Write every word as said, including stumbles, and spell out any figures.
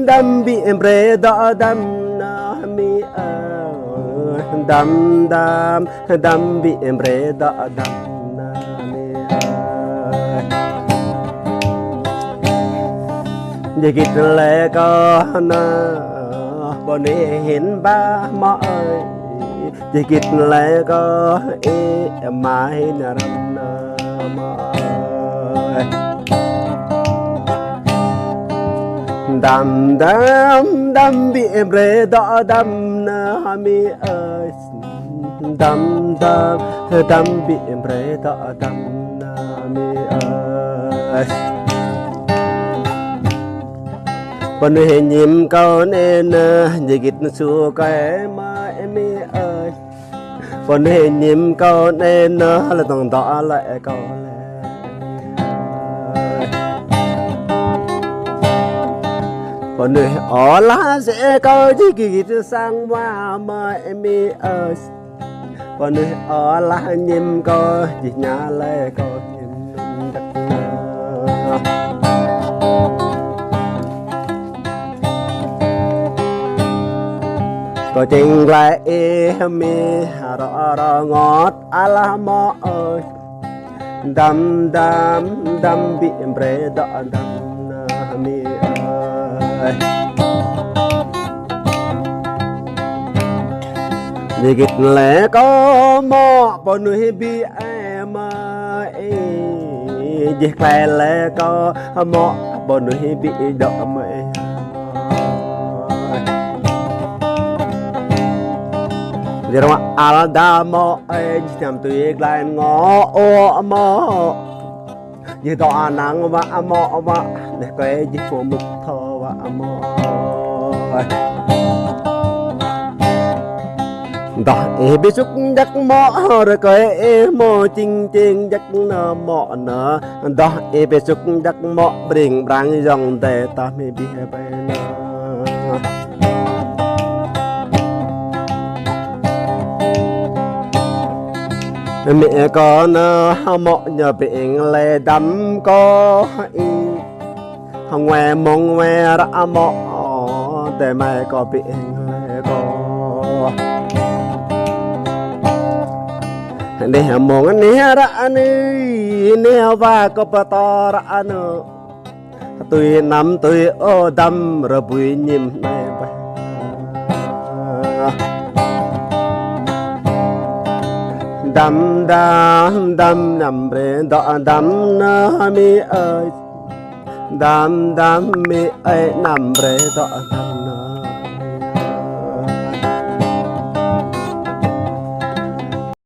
Dăm ƀĭ brơi dŏ dăm nă mi ơi. Dăm dăm, dăm ƀĭ brơi dŏ dăm nă mi ơi. Djik git lĕ kâo nă, pơ anai hin ba mă ơi. Djik git lĕ kâo ih, ama hin răm nă mă ơi. Dăm dăm, dăm ƀĭ brơi dŏ dăm nă mi ơi. Dăm dăm, dăm ƀĭ brơi dŏ dăm nă mi ơi. Pơ anai hin ñim kâo anai nă, djik git su kơi mă mi ơi. Pơ anai hin ñim kâo anai nă, lĕ tong dŏ lĕ kâo lĕ. Pơ anai ôh lah sĕ kâo djik git sang wa mă mi ơi. Pơ anai ôh lah ñim kâo djik ña lĕ kâo ñim nŭn dăk nă. Kâo čing glai ih mi rŏ rŏ ngot alah mă ơi. Dăm dăm, dăm ƀĭ brơi dŏ dăm nă mi ơi. Djik git lĕ kâo mă pơ anai ƀĭ ơi mă ih. Djik glai lĕ kâo mă pơ anai ƀĭ dŏ mă ih. Djik rơwa al da mă ơi, djik ñam tui glai ngŏ ôh mă. Djik dŏ anang wa mă wa, neh kơi djik pô mŭk thâo wa mă. Dah ih ƀu sŭk djăk mă, rơkơi ih mă čing čing djăk nă mă nă. Dah ih ƀu sŭk djăk mă, bring brang yŏng dêh tah mi ƀĭ ƀai nă. Mi kâo nă mă ñu ƀing lĕ dăm kâo ih. Hăng wai mông wai ră mă, tơ mai kâo ƀing lĕ kâo. Neh mông neh ră neh, neh wa kâo pơtô ră neh. Tui năm tui ơ dăm rơbui ñim nai bah. Dăm dăm dăm năm brơi dŏ dăm nă mi ơi. Dăm dăm mi ơi năm brơi dŏ dăm.